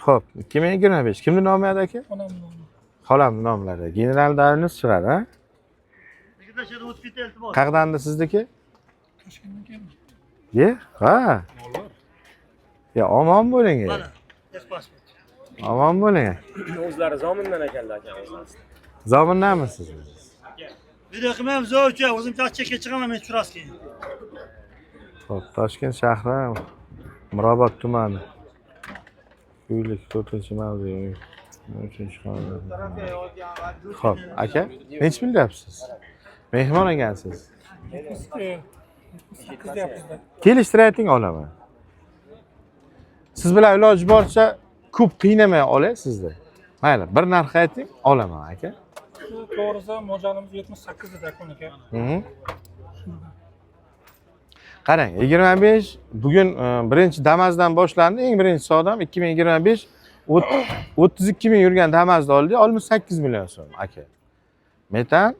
Xo'p, 2025. Kimni nomi edi, aka? Onam nomi. Xolamni nomlari. General Davingiz chiqadi, ha? Qayerdandi sizniki? Toshkentdan keldim. Ye? Ha. Ya omon bo'ling. Omon bo'ling. O'zlari Zomindan ekanlar aka o'zlari. Zomindanmisiz? Video qilmaymiz, uka, o'zim chekka chiqaman, men tushirasiz keyin. Xo'p, Toshkent shahri, Mirobod tumani. Uylik 4-mavzu, 3-xonadon. Xo'p, aka, nechi pul deyapsiz? Mehmon ekansiz. 78 deyapmiz-da. Kelishtirib ayting, olaman. Siz bilan iloji boricha ko'p qiynamay olay sizni. Mayli, bir narx ayting, olaman, aka. Shu to'g'risi mo'ljalimiz 78 dedi Akmal aka. Qarang, 25 bugun birinchi Damazdan boshlandi, eng birinchi savdom 2025 32 ming yurgan Damazni oldik, 68 million so'm, aka. Metan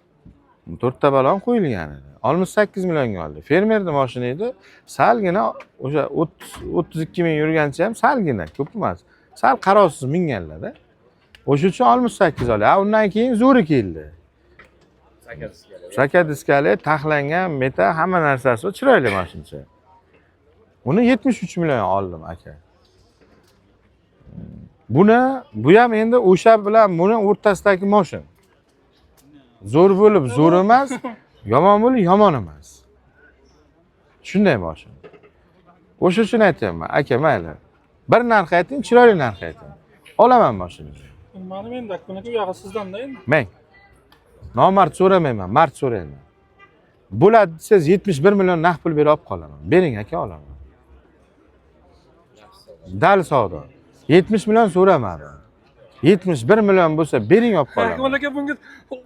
to'rtta balon qo'yilgan edi. 68 millionga oldik. Fermerni mashina edi. Salgina o'sha 30 32 ming yurgancha ham salgina, ko'p emas. Sal qarovsiz minganlar-da. O'sha uchun 68 oldik. Ha, undan keyin zo'ri keldi. Saka diskali, taxlangan, meta, hamma narsasi bor, chiroyli mashincha. Uni 73 million oldim, aka. Buni, bu ham endi o'sha bilan buni o'rtasidagi mashina. Zo'r bo'lib zo'r emas, yomon bo'lib yomon emas. Shunday mashina. O'sha uchun aytyapman, aka, mayli. Bir narx ayting, chiroyli narx ayting. Olaman mashinani. Bilmadim endi Akmal aka, u yog'i sizdan-da endi. Meng. Nomard so'ramayman, mard so'rayman. Bo'ladi desangiz 71 million naqd pul berib olib qolaman. Bering aka, olaman. Dal savdo. 70 million so'ramadim. 71 million bo'lsa bering, olib Akmal qolaman. aka, bunga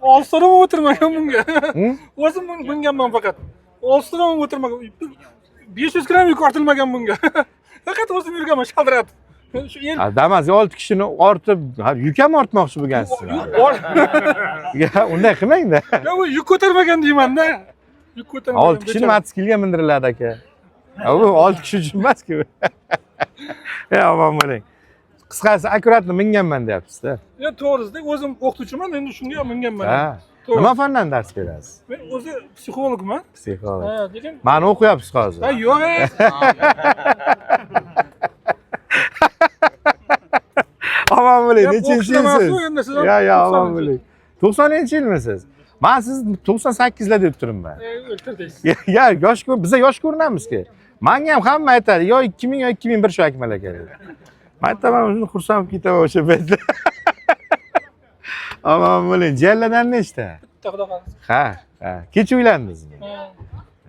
olstirib o'tirmagan bunga. Hı? O'zim minganman faqat. Olstirib o'tirmagan. 500 gramm yuk ortilmagan bunga. Faqat o'zim yurganman shaldiratib. Shu el Damazga 6 kishini ortib, ha, yuk ham ortmoqchi bo'lgansiz. Ya, unday qilmang-da. Ya bu yuk ko'tarmagan deyman-da. Yuk ko'tarmagan. 6 kishini mototsiklga mindiriladi, aka. Ha, bu 6 kishi uchun emas-ku. Ya, omon bo'ling. Qisqasi, аккуратно minganman deyapsiz-da. Ya to'g'risida o'zim o'qituvchiman, endi shunga minganman. Ha. To'g'ri. Nima fandan dars berasiz? Men o'zi psixologman. Psixolog. Ha, lekin Mani o'qiyapsiz hozir. ha, yo'q. Omon bo'ling. Ya, Nechinchi o'qishda emas-u, yilsiz? endi siz ham Ya, ya, omon 90-chi. bo'ling. 90-yilmisiz? Men sizni 98lar deb turibman. O'ltirdingiz. Ya, yosh ko'r, biza yosh ko'rinamizki. Menga ham hamma aytadi, yo 2000 yo 2001 shu Akmal aka dedi. Men aytaman, shuni xursand bo'lib ketaman o'sha paytda. Omon bo'ling. Jiyanlardan nechta? Bitta, xudo xohlasa. Ha, ha. Kech uylandingizmi? Ha,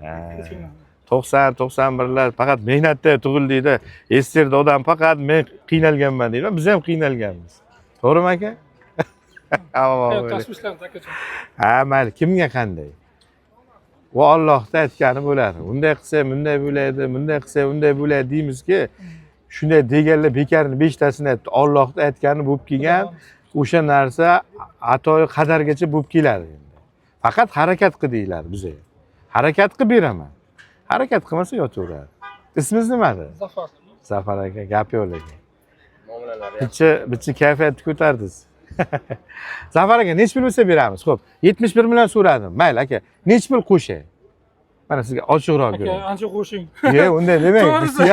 Ha. kech uylandim. 90, 91lar faqat mehnatda tug'ildikda. Esterda odam faqat men qiynalganman deydi. Biz ham qiynalganmiz. To'g'rimi, aka? Omon Hayot bo'ling. tashvishlarimiz, akajon. Ha, mayli, kimga qanday? U Allohda aytgani bo'ladi. Unday qilsa bunday bo'ladi, bunday qilsa unday bo'ladi deymizki, shunday deganlar bekarni beshtasini aytdi. Allohda aytgani bo'lib kelgan, o'sha narsa atoyi qadargacha bo'lib keladi endi. Faqat harakat qil deyiladi bizga. Harakat qilib beraman. Harakat qilmasa yotaveradi. Ismingiz nimadi? Zafar. Zafar aka, gap yo'q lekin. Muomalalari Bicha bicha kayfiyatni ko'tardingiz. Zafar aka, nechi pul bo'lsa beramiz? Xo'p, 71 million so'radim. Mayli aka, nechi pul qo'shay? Mana sizga ochiqroq Aka, ko'ring. ancha qo'shing. Ye, unday demang. To'g'risi.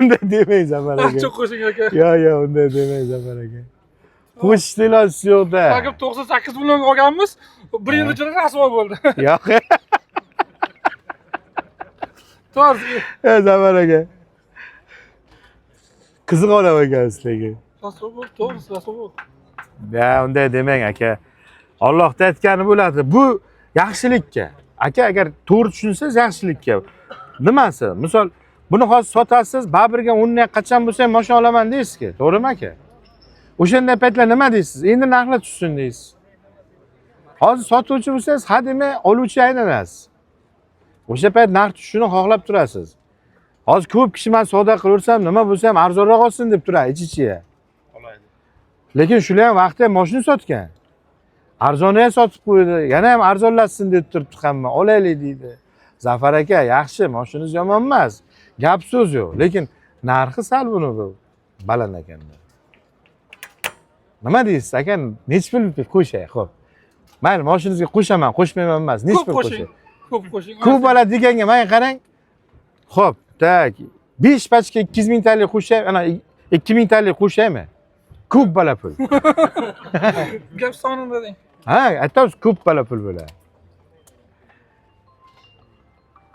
Unday demang, Zafar aka. Ancha qo'shing, aka. Yo, yo, unday demang, Zafar aka. Qo'shishni ilojisi yo'q-da. Aka, 98 millionga olganmiz. Bir yil ichida rasvo bo'ldi. Yo'q. To'g'risi. Zafar aka. Qiziq odam ekansiz lekin. Rasvo bo'ldi, to'g'risi rasvo bo'ldi. Ya, unday demang, aka. Allohda aytgani bo'ladi. Bu yaxshilikka. Aka, agar to'g'ri tushunsangiz yaxshilikka. Nimasi? Misol, buni hozir sotasiz, baribir o'rniga qachon bo'lsa ham mashina olaman deysizki, to'g'rimi, aka? O'shanday paytlar nima deysiz? Endi narxlar tushsin deysiz. Hozir sotuvchi bo'lsangiz, ha demay oluvchi aylanasiz. O'sha payt narx tushishini xohlab turasiz. Hozir ko'p kishi men savdo qilaversam, nima bo'lsa ham arzonroq olsin deb turadi ich-ichiga. Lekin shular ham vaqtida mashina sotgan. Arzonni ham sotib qo'ydi, yana ham arzonlatsin deb turibdi hamma, olaylik deydi. Zafar aka, yaxshi, mashinangiz yomon emas. Gap so'z yo'q, lekin narxi sal buni bu. Baland ekanda. Nima deysiz aka? Nechi pul qo'shay? Xo'p. Mayli, mashinangizga qo'shaman, qo'shmayman emas. Nechi Ko'p pul qo'shing. qo'shay? Ko'p qo'shing. Ko'p bo'ladi deganga menga qarang. Xo'p, так. 5 pachka 200 mingtalik qo'shay, ana 2 mingtalik qo'shaymi? Ko'p bala pul. Gap sonini deng. Ha, aytamiz ko'p bala pul bo'ladi.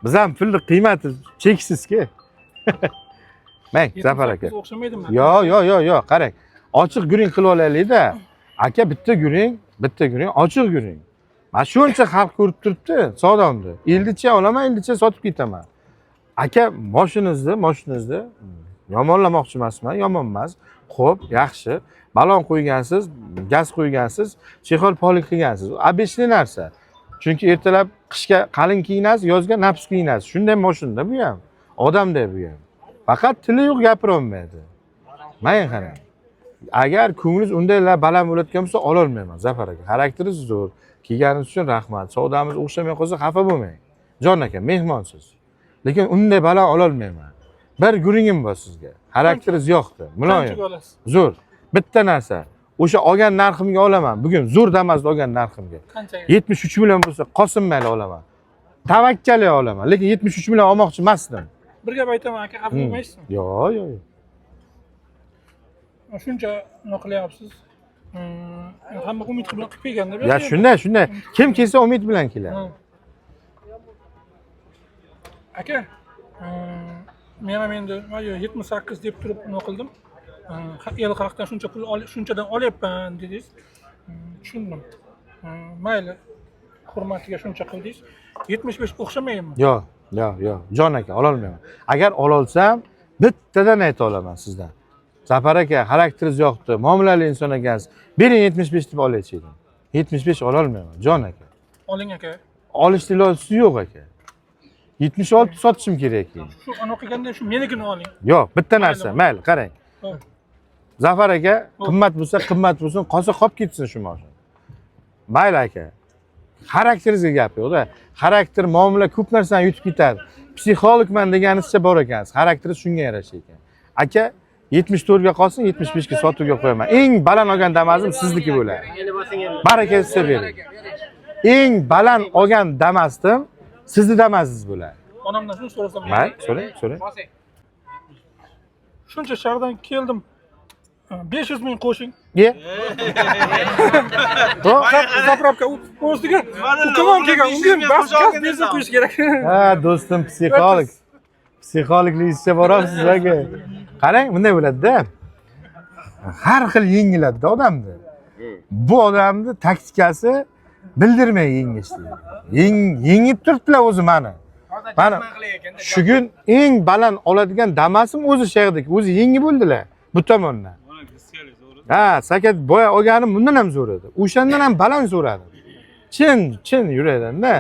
Biz ham pulni qiymati cheksizki. Mang, Zafar aka. 78 o'xshamaydimi? Yo, yo, yo, yo, qarang. Ochiq guring qilib olaylik-da. Aka bitta guring, bitta guring, ochiq guring. Mana shuncha xalq ko'rib turibdi, savdomni. Ildicha olaman, ildicha sotib ketaman. Aka, moshingizni yomonlamoqchi emasman, yomon emas. Xo'p, yaxshi. Balon qo'ygansiz, gaz qo'ygansiz, chexol polik qilgansiz. Обычный narsa. Chunki ertalab qishga qalin kiyinasiz, yozga nafs kiyinasiz. Shunday moshinda bu ham. Odamda bu ham. Faqat tili yo'q, gapira olmaydi. Menga qarang. Agar ko'nglingiz undaylar baland bo'layotgan bo'lsa, ololmayman Zafar aka. Xarakteringiz zo'r. Kelganingiz uchun rahmat. Savdomiz o'xshamay qolsa xafa bo'lmang. Jon aka, mehmonsiz. Lekin unday baland ololmayman. Bir guringim bor sizga. Xarakteringiz yoqdi. Muloyim. Qanchaga olasiz? Zo'r. Bitta narsa. O'sha olgan narximga olaman. Bugun zo'r Damas'da olgan narximga. Qanchaga? 73 million bo'lsa, qolsin mayli olaman. Tavakkali olaman. Lekin 73 million olmoqchi emasdim. Bir gap aytaman aka, xafa bo'lmaysizmi? Yo'q, yo'q, yo'q. Shuncha nima qilyapsiz? Hamma umid bilan qilib kelganda. Ya shunday, shunday. Kim kelsa umid bilan keladi. Aka, men ham endi 78 deb turib nima qildim. El xalqdan shuncha pul shunchadan olyapman dedingiz. Tushundim. Mayli, hurmatiga shuncha qildingiz. 75 o'xshamaydimi? Yo'q, yo'q, yo'q. Jon aka, ololmayman. Agar ololsam, bittadan ayta olaman sizdan. Zafar aka, xarakteringiz yoqdi, muomalali inson ekansiz. Bering 75 deb olaychi dedim. 75 ololmayman, jon aka. Oling aka. Olishni ilojisi yo'q aka. 76 sotishim kerak keyin. Shu anaqa qilganda shu menikini oling. Yo'q, bitta narsa, mayli, qarang. Xo'p. Zafar aka, qimmat bo'lsa qimmat bo'lsin, qolsa qolib ketsin shu mashina. Mayli aka. Xarakteringizga gap yo'q-da. Xarakter, muomala ko'p narsani yutib ketadi. Psixologman deganingizcha bor ekansiz. Xarakteri shunga yarasha ekan. Aka, 74 ga qolsin, 75 ga sotuvga qo'yaman. Eng baland olgan Damazim sizniki bo'ladi. Baraka sizga bering. Eng baland olgan Damas'im sizni Damazingiz bo'ladi. Onamdan shuni so'rasam. Mayli, so'rang, so'rang. Shuncha shahardan keldim. 500 ming qo'shing. Ye. To'g'ri. Заправка ustiga ukam ham kelgan. Unga ham bas gaz benzin quyish kerak. Ha, do'stim psixolog. Psixologlikcha borasiz aka. Qarang, bunday bo'ladi-da. Har xil yengiladi-da odamni. Bu odamni taktikasi bildirmay yengishlik. Yengib turibdilar o'zi mani. Mana shu kun eng baland oladigan Damasim o'zi shayxdiki, o'zi yengib bo'ldilar bu tomondan. Ha, sakat boya olganim bundan ham zo'r edi. O'shandan ham baland so'radim. Chin, chin yurakdan-da.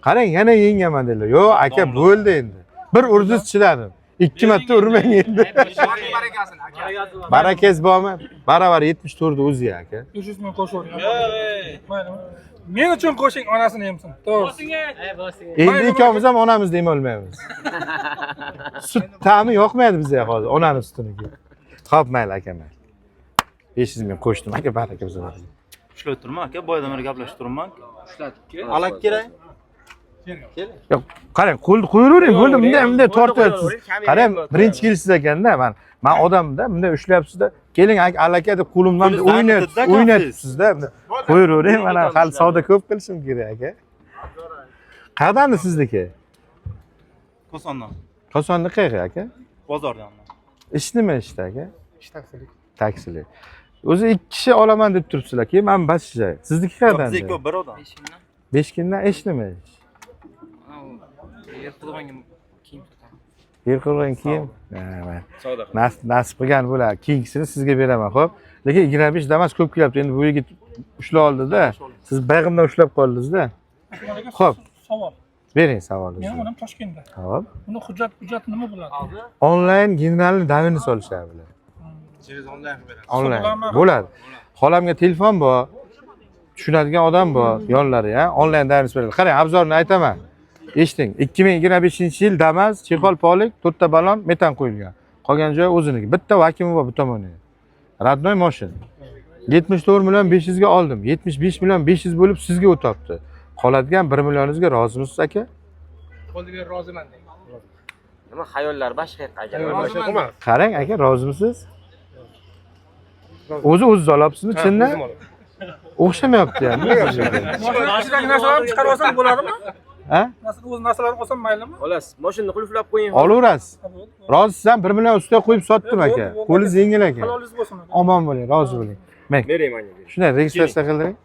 Qarang, yana yengaman dedilar. Yo'q, aka, bo'ldi endi. Bir urdiz chidadim. 2 marta urmang endi. Barakangiz bormi? Baravar 74 o'zi aka. 500 ming qo'shavering. Mayli. Men uchun qo'shing, onasini emsin. To'g'risi. Endi ikkovimiz ham onamizni emolmaymiz. Sut ta'mi yoqmaydi bizga hozir, onani sutiniki. Xo'p, mayli aka, mayli. 500 ming qo'shdim aka, baraka bo'lsin. Ushlab turma aka, boyadan beri gaplashib turibman. Alak kerak. Yo'q, qarang, qo'lni qo'yavering, bo'ldi, bunday bunday tortyapsiz. Qarang, birinchi kelishsiz ekanda, man odamda bunday ushlayapsiz-da, keling aka deb qo'limdan Qo'lingizni o'ynayapsiz, artib-da, o'ynayapsiz-da. Qo'yavering, mana hali savdo ko'p qilishim kerak aka. Qayerdan sizniki? Kosondan, Kosonni qayerga aka? bozordan. Ish nima ishda aka? Ish taksilik. Taksilik. O'zi 2 kishi olaman deb turibsizlar, keyin men bas. Sizniki qayerdan? Biz ikki bir odam. Beshkindan ish nima ish? Yer qurg'onga kiyim sotaman. Yer qurg'on kiyim. Ha, mayli. Savdo qilib. Nasib qilgan bo'ladi. Keyingisini sizga beraman, xo'p. Lekin 25 Damas ko'p kelyapti. Endi bu yigit ushlab oldi-da. Siz bag'imdan ushlab qoldingiz-da. Xo'p. Savol. Bering Mening savolingizni. onam Toshkentda. Xo'p. Buni hujjat nima bo'ladi? Onlayn generalni davini solishadi bular. Onlayn. Bo'ladi. Xolamga telefon bor. Tushunadigan odam bor yonlari, ha. Onlayn dars beradi. Qarang, obzorni aytaman. Eshiting. 2025-yil Damas, chexol polik, 4 ta balon, metan qo'yilgan. Qolgan joyi o'ziniki. Bitta vakumi bor bu tomoniga. Родной mashina. 74 million 500 ga oldim. 75 million 500 bo'lib sizga o'tyapti. Qoladigan 1 millioningizga rozimisiz, aka? Qo'lga roziman deng. Nima xayollar boshqa yoqqa aka. Roziman. Qarang aka, rozimisiz? O'zi o'ziz olyapsizmi chindan? O'xshamayapti ham. Mashina ichidagi narsalarni chiqarib olsam bo'ladimi? Ha? O'z narsalarini olsam maylimi? Xolos, mashinani qulflab qo'ying. Olaverasiz. Ha, bo'ldi. Rozisiz ham 1 million ustiga qo'yib sotdim aka. Bo'ldi, bo'ldi. Qo'lingiz yengil aka. Halolingiz bo'lsin, aka. Omon bo'ling, rozi bo'ling. Mang. Bering menga. Shunday registratsiya qildiring.